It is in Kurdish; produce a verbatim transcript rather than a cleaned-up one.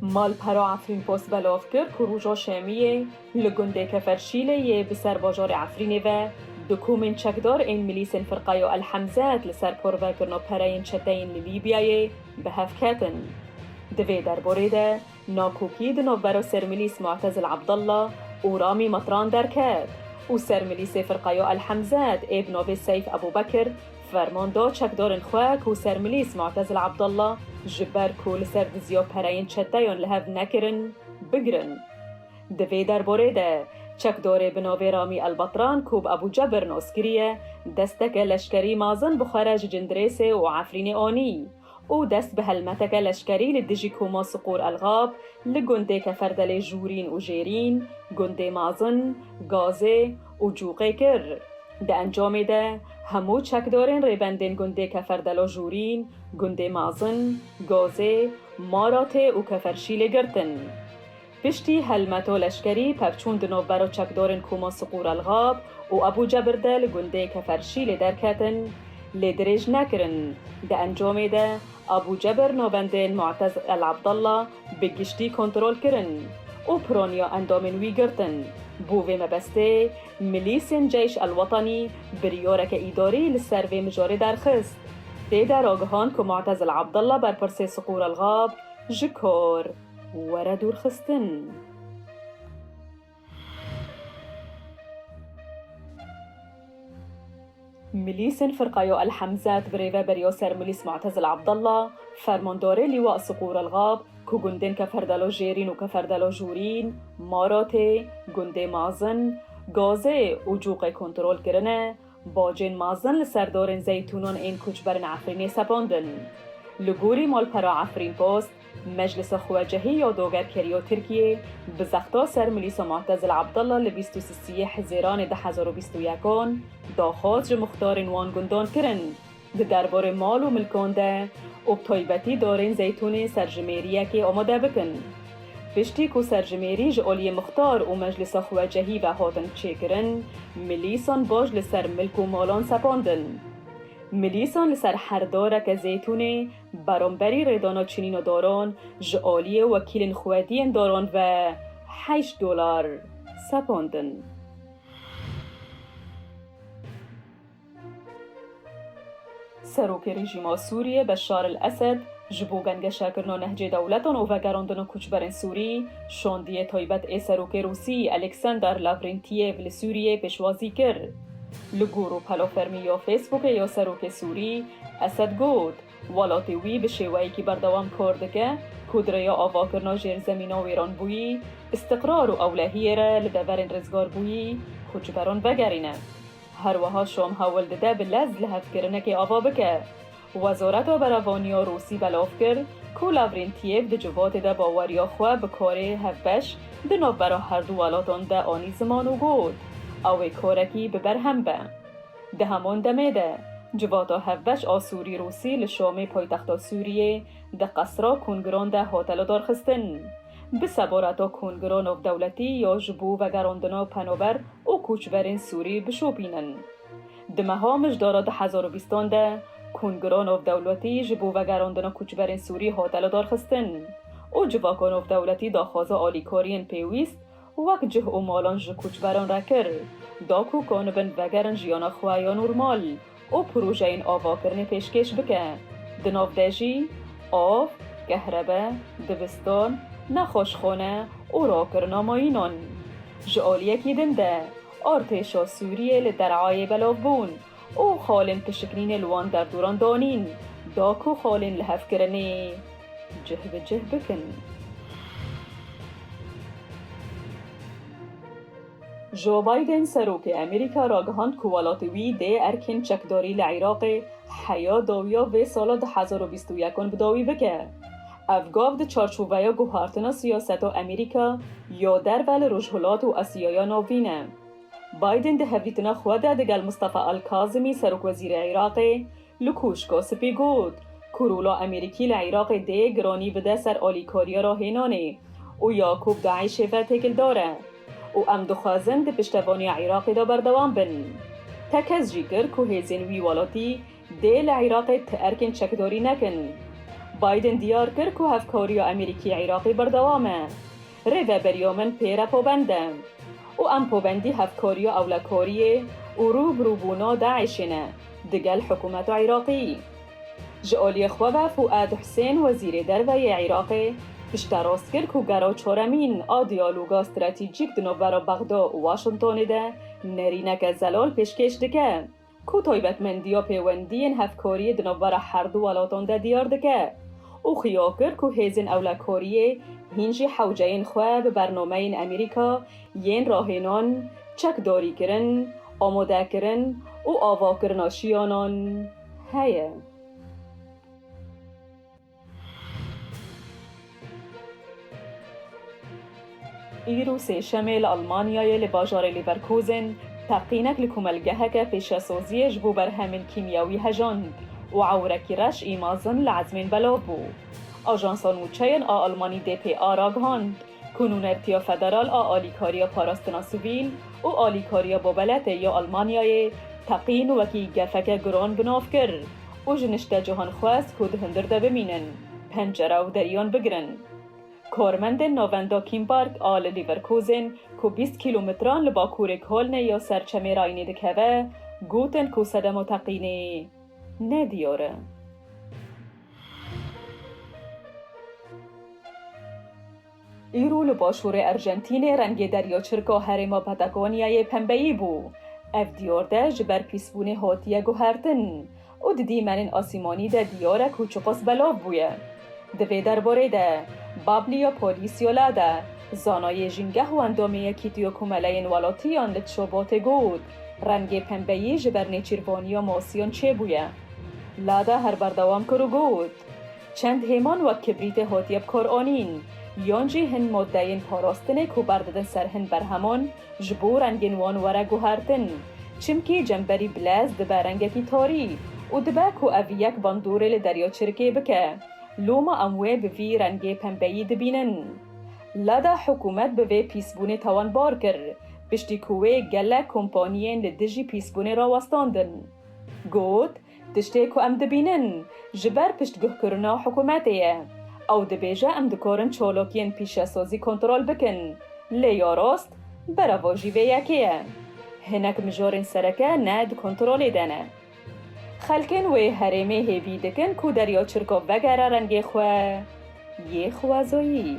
Malpera Efrîn Post belav kir ku roja Şemiyê li gundê Keferşîlê yê bi ser bajarê Efrînê ve du komên çekdar ên milîsên firqeya El Hemzet li ser parvekirina pereyên çeteyên li Lîbyayê bi hev ketin. Di vê derbarê de nakokî di navbera sermilîs Mu'tezil Abdullah û Ramî Matran derket û sermilîsê firqeya El Hemzet ê bi navê Seyf Ebûbekir ferman da çekdarên xwe ku sermilîs Mu'tezil Abdullah ji ber ku li ser diziya pereyên çeteyan li hev nekirin, bigirin. Di vê derbarê de çekdarê bi navê Ramî El Batran ku bi Ebû Cebir nas kiriye, desteke leşkerî mezin bi xwe re ji Cindirêsê û Efrînê anî û dest bi helmeteke leşkerî li dijî koma Siqûr El Xab li gundê Keferdelê Jûrîn û Jêrîn, gundê mezin, Gazê û Cûqê kir. Di encamê de hemû çekdarên rêbendên gundê Keferdela Jûrîn, gundê mezin, Gazê, Maratê û Keferşîlê girtin. Piştî helmeta leşkerî pevçûn di navbera çekdarên koma Siqûr El Xab û Ebû Cebir de li gundê Keferşîlê derketin, lê dirêj nekirin. Di encamê de Ebû Cebir navendên Mu'tez El Abdallah bi giştî kontrol kirin û piraniya endamên wî girtin. Bo vê mebestê, milîsên Ceyş El Wetanî biryareke îdarî li ser vê mijarê derxist. Tê de ragihand ku Mu'tez El Abdallah berpirsê Siqûr El Xab ji kar were dûrxistin. Milîsên firqeya El Hemzet bi rêveberiya sermilîs Mu'tezil Abdallah, fermandarê Lîwa Siqûr El Xab, ku gundên Keferdelo Jêrîn û Keferdelo Jûrîn, Maratê, gundê Mazin, Gazê û Cûqê kontrol kirine, bacên mezin li ser darên zeytûnan ên koçberên Efrînê sepandin. Li gorî malpera Efrîn Post, Meclisa Xwecehî ya Dagirkeriya Tirkiyê bi zexta sermilîsa Mu'tezil Abdallah li bîst û sisiyê Hizêranê du hezar û bîst û yekan daxwaz ji muxtarên wan gundan kirin, di derbarê mal û milkan de û bi taybetî darên zeytûnê serjimêriyekê amade bikin. Piştî ku serjimêrî ji aliyê muxtar û Meclisa Xwecehî ve hatin çêkirin, milîsan baş li ser milk û malan sepandin. Milîsan li ser her dareke zeytûnê beramberî rêdana çinîna daran ji aliyê wekîlên xwediyên daran ve heşt dolar sepandin. Serokê rejîma Sûriyê Beşar el Esed ji bo gengeşekirina nehcê dewletan û vegerandina koçberên Sûrî, şandiyê taybet ê Serokê Rûsî Alexander Lavrentiev li Sûriyê pêşwazî kir. Li gor rûpela fermî ya Facebookê ya Serokê Sûrî, Esed got, welatê wî bi şêweyekî berdewam kar dike ku di rêya avakirina jêrzemîna wêranbûyî, îstiqrar û ewlehiyê re li deverên rizgarbûyî koçberan vegerîne. Her wiha Şam hewl dide bi lez lihevkirinekê ava bike. Wezareta Berevaniya Rûsî belav kir ku Lavrentiev di civatê de baweriya xwe bi karê hevbeş di navbera herdu welatan de anî ziman û got, ew ê karekî bi berhem be. Di heman demê de, civata hevbeş a Sûrî-Rûsî li Şamê paytexta Sûriyê di qesra kongiran de hate lidarxistin. Bi sebareta kongira navdewletî ya ji bo vegerandina penaber û koçberên Sûrî bişopînin. Di meha Mijdara du hezar û bîstan de kongira navdewletî ji bo vegerandina koçberên Sûrî hate lidarxistin û civaka navdewletî daxwaza alîkariyên pêwîst wek cih û malan ji koçberan re kir, da ku kanibin vegerin jiyana xwe ya normal û projeyên avakirinê pêşkêş bike. Di nav de jî av, kehrebe, dibistan, nexweşxane û rakirina mayînan. Ji aliyekî din de, artêşa Sûriyê li Derayê belav bûn û xalên pişiknînê li wan derdûran danîn, da ku xalên lihevkirinê cih bi cih bikin. Joe Biden, serokê Amerîka, ragihand ku welatê wî dê erkên çekdarî li Iraqê heya dawiya vê sala du hezar û bîst û yekan bi dawî bike. Ev gav di çarçoveya guhartina siyaseta Amerîka ya derve li Rojhilat û Asyaya Navîn e. Biden di hevdîtina xwe de digel Mustafa Al-Kazimî, serokwezîrê Iraqê, li Koşka Spî got ku rola Amerîkî li Iraqê dê giranî bide ser alîkariya rahênanê û ya ku bi DAIŞê ve têkildar e û em dixwazin di piştevaniya Iraqê de berdewam bin. Tekez jî kir ku hêzên wî welatî dê li Iraqê ti erkên çekdarî nekin. Biden diyar kir ku hevkariya Amerîkî-Iraqê berdewam e. Rêveberiya min pê re pabend e û em pabendî hevkariya ewlekariyê û rûbirûbûna DAIŞê ne digel hikûmeta Iraqî. Ji aliyê xwe ve Fuad Husên, wezîrê derve yê Iraqê, pişterast kir ku gera çaremîn a diyaloga stratejîk di navbera Bexda û Washingtonê de nerîneke zelal pêşkêş dike, ku taybetmendiya pêwendiyên hevkariyê di navbera her du welatan de diyar dike û xiya kir ku hêzên ewlekariyê hîn jî hewceyên xwe bi bernameyên Amerîka yên rahênan, çekdarîkirin, amadekirin û avakirina şiyanan heye. Îro sêşemê li Almanyayê li bajarê Leverkusen teqînek li komelgeheke pêşesaziyê ji bo berhemên kîmyewî hejand û ewrekî reş ê mezin li ezmên belav bû. Ajansa nûçeyên a Almanî D P A ragihand ku nûnertiya federal a alîkariya parastina sivîl û alîkariya bobeletê ya Almanyayê teqîn wekî gefeke giran bi nav kir û ji niştecahan xwest ku di hundir de bimînin, pencere û deriyan bigirin. Karmendên Navenda Kimpark a li Leverkusen ku bîst kîlometran li bakurê Kolnê ya ser çemê Rayinê dikeve, gotin ku sedema teqînê nediyar e. Îro li başûrê Arjantînê rengê deryaçirka herêma Patagonyayê pembeyî bû. Ev diyar de ji ber pîsbûnê hatiye guhertin û di dîmenên asîmanî de diyar e ku çiqas belav bûye. Di vê derbarê de Bablia Polîsio Lada, zanayê jîngeh û endamê Yekîtiya Komeleyên Welatiyan li Tişobatê got, rengê pembeyî ji ber nêçîrvaniya masiyan çêbûye. Lada her berdewam kir û got, çend hêman wek kibrîtê hatiye bikaranîn, yan jî hin maddeyên parastinê ku berdidin ser hin berheman ji bo rengên wan were guhertin. Çimkî cemberî bilez dibe rengekî tarî û dibe ku ev yek bandorê li deryaçirkê bike. Loma em wê bi vî rengê pembeyî dibînin. Lada hikûmet bi vê pîsbûnê tawanbar kir, piştî ku wê gelek kompaniyên li dijî pîsbûnê rawestandin. Got, tiştê ku em dibînin, ji ber piştguhkirina hikûmetê ye. Ew dibêje em dikarin çalakiyên pîşesazî kontrol bikin, lê ya rast, berevajî vê yekê ye. Hinek mijarên sereke ne di kontrolê de ne. Xelkên wê herêmê hêvî dikin ku deryaçirka vegere rengê xwe yê xwezayî.